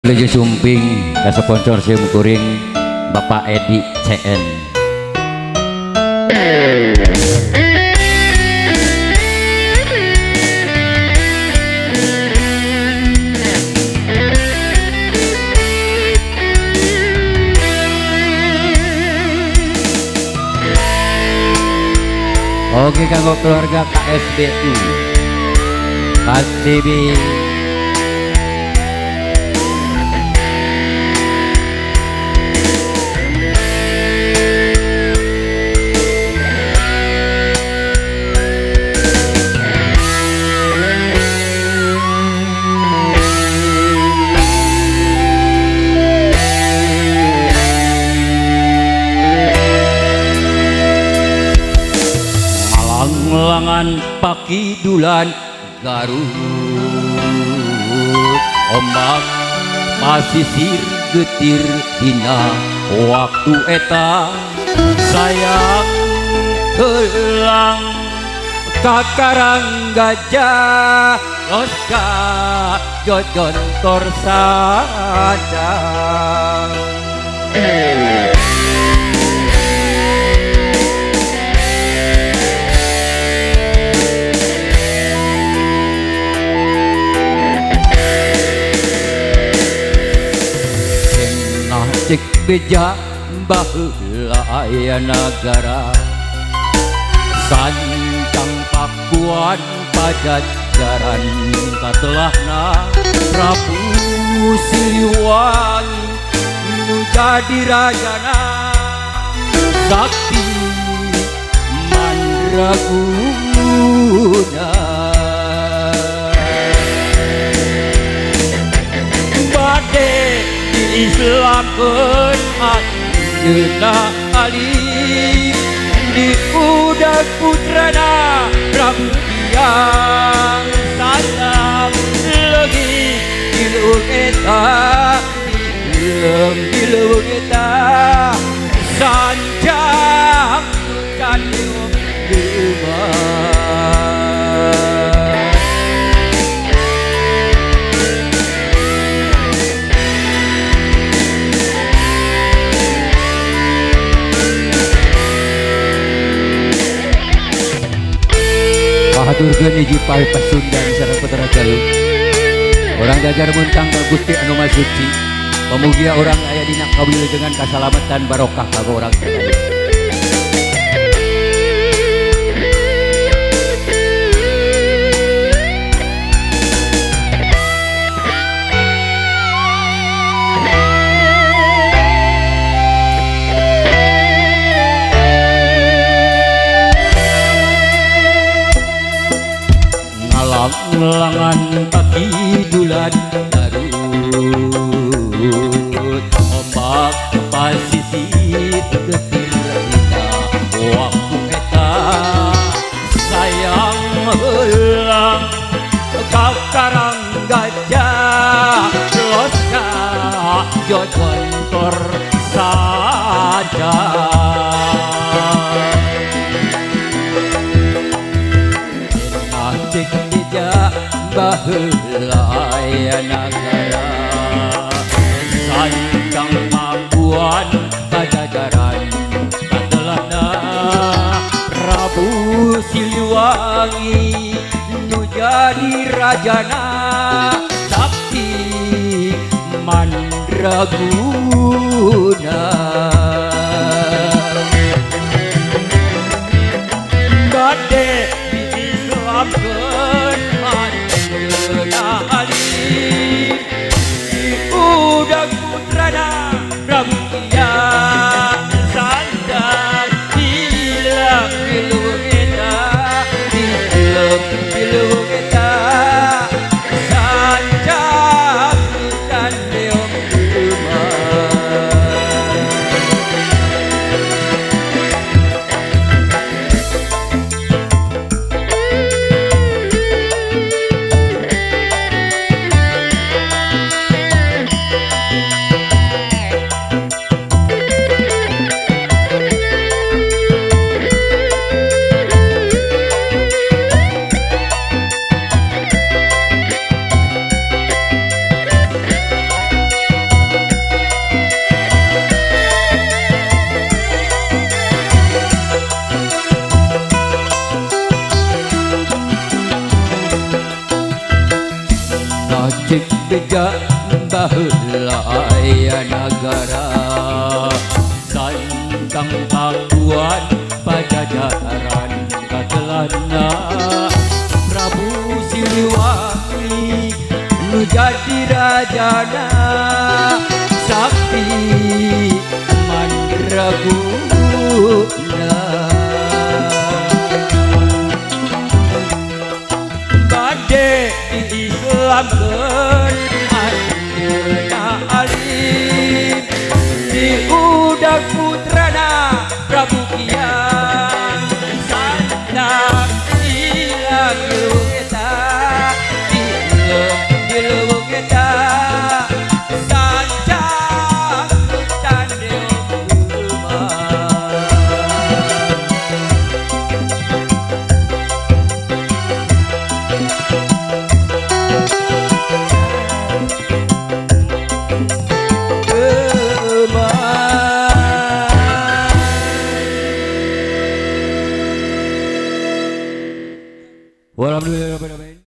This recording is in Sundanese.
Wilujeng Sumping ka sponsor sim kuring Bapak Edi CN. Oke kanggo keluarga KSBU KSB. Langan pakidulan Garut ombak pasisir getir dina waktu eta sayang helang ka karang gajah loska jojontor saja. Cek beja baheula aya nagara sancang Pakuan Pajajaran katelahna Prabu Siliwangi nu jadi rajana sakti mandraguna bade Islamkeun anjeunna Ali di udag putrana Prabu Hyang Santam leugi di leuweung eta di leuweung eta sancang nu haturkeun hiji pae Pasundan sareng Putra Galuh. Urang jajar muntang ka Gusti anu Maha Suci. Pamugia urang aya dina kawilujengan kasalamatan barokah kanggo urang sadaya. Langan pakidulan Garut ombak pasisir getir dina waktu eta sayang heulang ka karang gajah loska jojontor saja. Cek baheula aya nagara sancang Pakuan Pajajaran katelahna Prabu Siliwangi nu jadi rajana sakti mandraguna bade diislamkeun anjeunna Ali udag putrana Prabu Hyang Santan hilang di leuweung eta di leuweung eta sancang nu candeong Cik beja baheula aya nagara Santang Pakuan Pajajaran katelana Prabu Siliwangi nu jadi rajana sakti mandraguna bade diislamkeun.